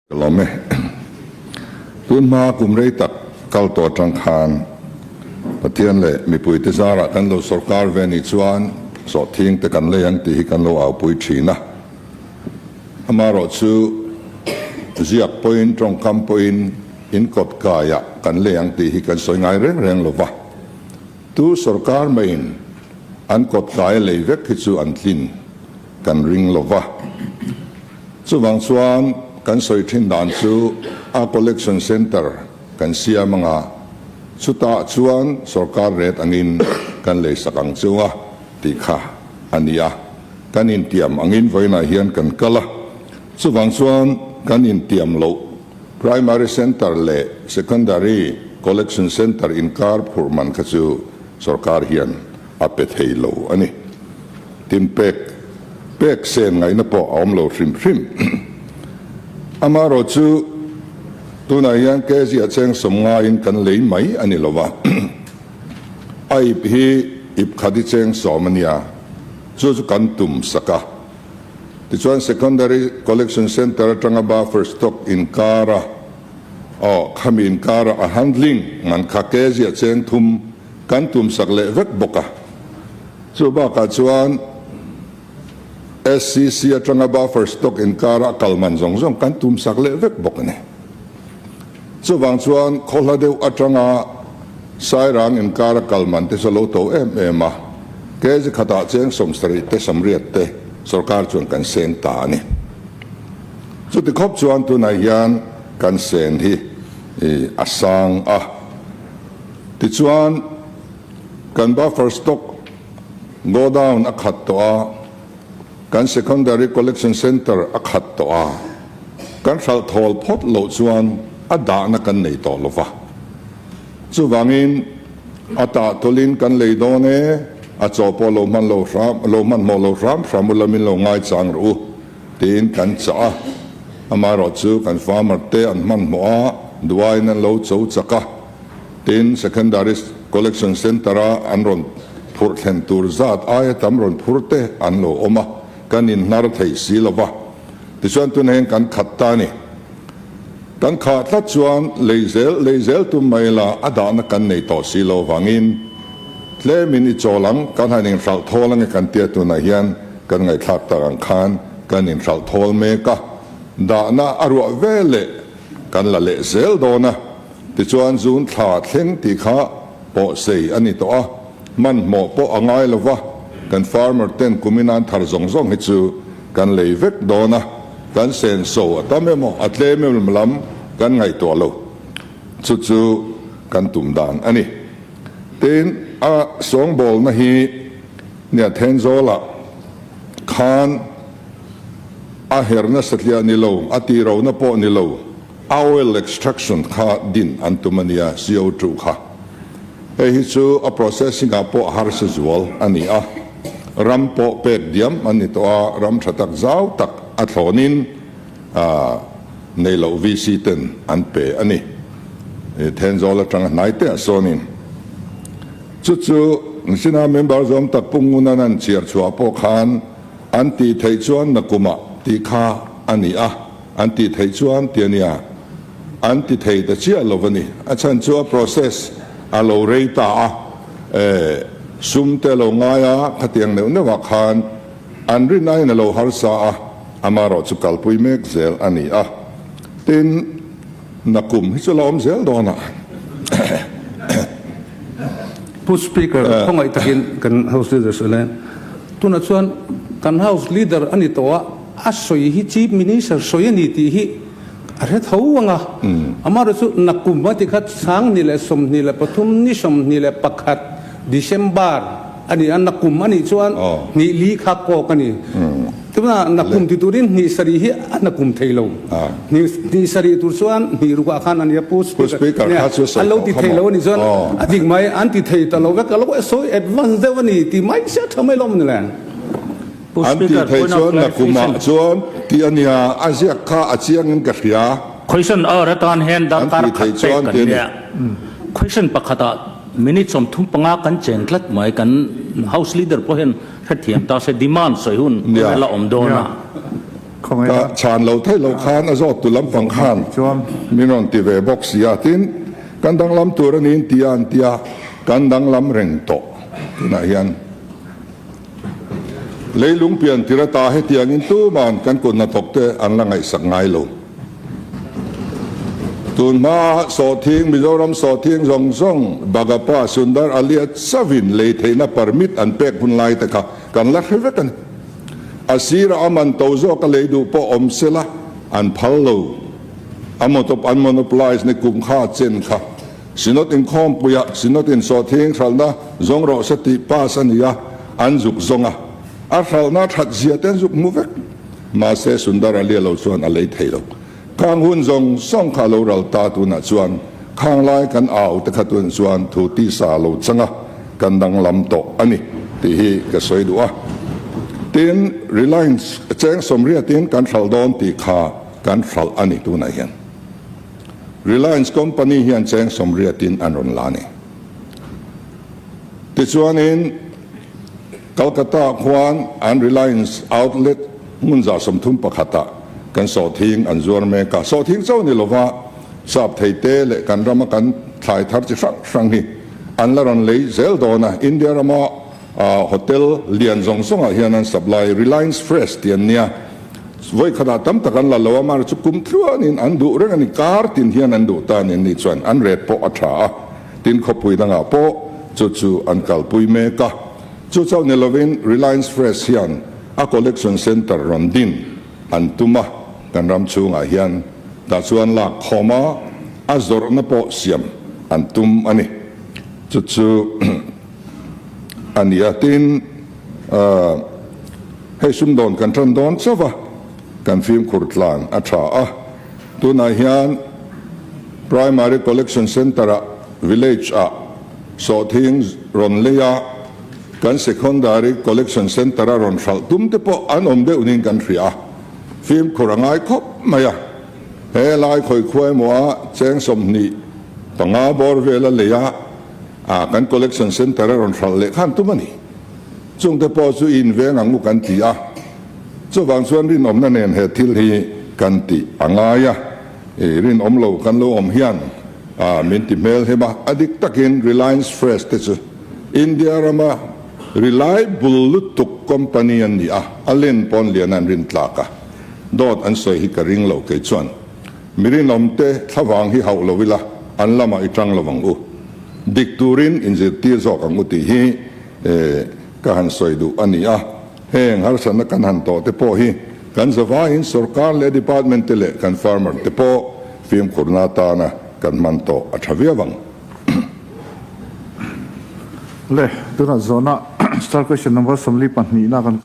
Ka lawm e. Tun hma kum rei tak kal tawh atang khan Pathian leh mipuite zarah kan lo sawrkar ve nih chuan sawhthing te kan lei ang tih hi kan lo aupui thin a. Amaherawh chu ziak pawhin tawngkam pawhin in kawt kaiah kan lei ang tih hi kan sawi ngai reng reng lo va. Tu sawrkar maiin an kawt kai a lei vek hi chu an tlin kan ring lo va. Chuvang chuan kan sawi thin dan chu a collection centre kan siam anga, chutah chuan sorkar rate angin kan leisak ang chu a tih kha a ni a. Kan intiam angin vawiinah hian kan kal a, chuvang chuan kan intiam loh primary centre leh secondary collection centre inkar phurh man kha chu sorkar hian a pe thei lo a ni. Tin pek pek sen ngaihna pawh a awm lo hrim hrim. Amaherawh chu tunah hian kg a cheng sawmngaiin kan lei mai a ni lo va, a ip hi ip khat i cheng sawm a nia, chu chu kan tum sak a. Tichuan Secondary Collection Centre atanga buffer stock inkara aw khami inkara a handling man kha kg a cheng thum kan tum sak leh vek bawk a. Chu bakah chuan SCC atanga buffer stock inkara a kal man zawng zawng kan tum sak leh vek bawk a ni. Chuvang chuan khawhla deuh atanga Sairang inkara kal man te chu a lo to em em a, kg khatah cheng 70 te 80 te sorkar chuan kan seng ta a ni. Chuti khawp chuan tunah hian kan sen hi a sang a. Tichuan. Kan buffer stock godown a khat tawh a, kan secondary collection centre a khat tawh a, kan hralh thawl phawt loh chuan a dahna kan nei tawh lo va. Chuvangin a tah tawlhin kan lei dawn e, a chaw pawh lo hman lo hram lo hmanhmawh lo hram hram u la min lo ngaichang rawh u tiin kan chah a. Amaherawh chu kan farmer te an hmanhmawh a, duaiin an lo cho chak a. Tin, Secondary Collection Centre-a an rawn phurh thlen tur zat aia tam rawn phur te an lo awm a, kan inhnar thei si lo va. Tichuan tunah hian kan khat ta a ni. Kan khah tlat chuan lei zel lei zel tum mai la a dahna kan nei tawh si lo vangin tlemin i chawl ang, kan han inhralh thawl ange kan tia tunah hian kan ngaihthlak tak ang khan kan inhralh thawl mek a, dahna a ruah veleh kan la leh zel dawn a. Tichuan zun thla thleng tih kha pawh sei a ni tawh a, hmanhmawh pawh a ngai lo va, kan farmer ten kumin an thar zawng zawng hi chu kan lei vek dawn a, kan senso a tam emaw a tlem em lam kan ngaihtuah lo. Chu chu kan tum dan a ni. Tin, a sawngbawlna hi nia Thenzawlah khan a herna satliah ni lo, a tihrohna pawh ni lo, A oil extraction kha din an tum a nia, CO2 kha. Hei hi chu a processing ah pawh harsa zual a ni a, ram pawh pek diam an ni tawh a, ram tha tak zau tak a thlawnin nei loh VC ten an pe a ni. Thenzawl atanga hnai te ah sawnin chu chu Sina member zawm tak Pu Ngunan an chhiar chhuah pawh khan an tih theih chuan nakumah tih kha a ni a. An tih theih chuan ti a nia, an ti thei ta chiah lo a ni. A chhan chu a process a lo rei ta a, eh, sum te a lo ngai a, khatiang neuh neuh ah khan an rin aiin a lo harsa a, amaherawh chu kalpui mek zel a ni a. Tin, nakum hi chu la awm zel dawn a. Pu Speaker, khawngaih takin kan House Leader sawi lai, tunah chuan kan House Leader a ni tawh a, A sawi hi Chief Minister sawi a ni tih hi a hre tho ang a. Amaherawhchu chu nakum a ti kha 2023 ni 21 December a ni a, nakum a nih chuan hnih li kha kawk a ni. Tuna nakum ti turin hnih sarih hi a nakum thei lo. Hnih sarih tur chuan hnih rukah khan a nia Pu Speaker nia a lo ti thei lo a nih chuan a dik mai, an ti thei ta lo vek a lo sawi advance deuh a ni ti mai sia tha mai lawm ni le. An tih theih chuan nakumah chuan tih a nia, a ziak kha a chiangin ka hria. Question hour atan hian An darkar tih khat theih pek chuan kan tih a ni. nia. Question pakhatah minute 35 kan chen tlat mai, kan House Leader pawh hian hrethiam ta se demand sawi hun Nia. la awm dawn a. Ka chhan lo theih loh khan a zawt tu lampang khan min rawn ti ve bawk si a, tin kan danglam tur a niin tia an tia, kan danglam reng tawh tunah hian leilung pian tir ata hetiangin tuman kan kut hnathawk te an la ngaihsak ngai lo. Tun hma sawhthing Mizoram sawhthing zawng zawng Bagapa Sundar Alia chavin lei theihna permit an pek hun lai te kha kan la hre vek a ni. A sirah a man to zawk a lei duh pawh awm sela an phal lo. A motop an monopolize ni kum kha chen kha Synod inkhawmpuiah Synod in sawhthing hralhna zawng rawh se tih pass a ni a, an zuk zawng a. A hralhna that zia te an zuk hmu vek. Mahse Sundar Alia lo chuan a lei thei lo. Khang hun zawng zawng kha a lo ral ta tunah chuan khang lai kan au te kha tun chuan thu tisa a lo chang a, kan danglam tawh a ni tih hi ka sawi duh a. Tin, Reliance cheng sawmriatin kan hralh dawn tih kha kan hralh a ni tunah hian. Reliance company hian cheng sawmriatin an rawn la a ni. Tichuanin Calcutta khuan an Reliance outlet hmun 31 ah kan sawhthing an zuar mek a. Sawhthing chauh ni lova sap thei te leh kan rama kan thlai thar chi hrang hrang hi an la rawn lei zel dawn a. India rama hotel lian zawng zawngah hian an supply Reliance Fresh tih an nia. Vawi khatah tam tak an la lo a, mahse chu kum tluanin an duh reng a ni. Kar tin hian an duh ta a ni. Ni chuan an rate pawh a tha a. Tin khawpui dangah pawh chu chu an kalpui mek a. Chu chauh ni lovin Reliance Fresh hian a collection centre rawn din an tum a, kan ram chhungah hian tah chuan lak khawm a, a zawrhna pawh siam an tum a ni. Chu chu a ni a. Tin, hei sumdawn kan tan dawn chauh a, kan fimkhur tlan a tha a. Tunah hian Primary Collection Centre-ah Village-ah sawhthing rawn lei a, kan Secondary Collection Centre-a rawn hralh tum te pawh an awm deuh niin kan hria a, fimkhur a ngai khawp mai a. He lai khawi khua emaw a cheng 25 bawr vela lei a, kan Collection Centre-a rawn hralh leh khan tum a ni. Chungte pawh chu i inveng ang u kan ti a. Chuvang chuan rinawmna nen he thil hi kan tih a ngai a, i rinawm lo kan lo awm hian min ti hmel hem a, a dik takin Reliance Fresh te chu India rama reliable lutuk company an ni a, a len pawn lian an rin tlak a, dawt an sawi hi ka ring lo kei chuan mi rinawm te thlavang hi hauh lo ila an lamah i tang lo ang u, dik turin inzirtir zawk ang u tih hi ka han sawi duh a ni a. Heng harsatna kan han tawh te pawh hi kan zavaiin sorkar leh department te leh kan farmer te pawh fimkhurna atana kan hman tawh a tha viau ang. Le, tunah zawhna star question number 42 na kan.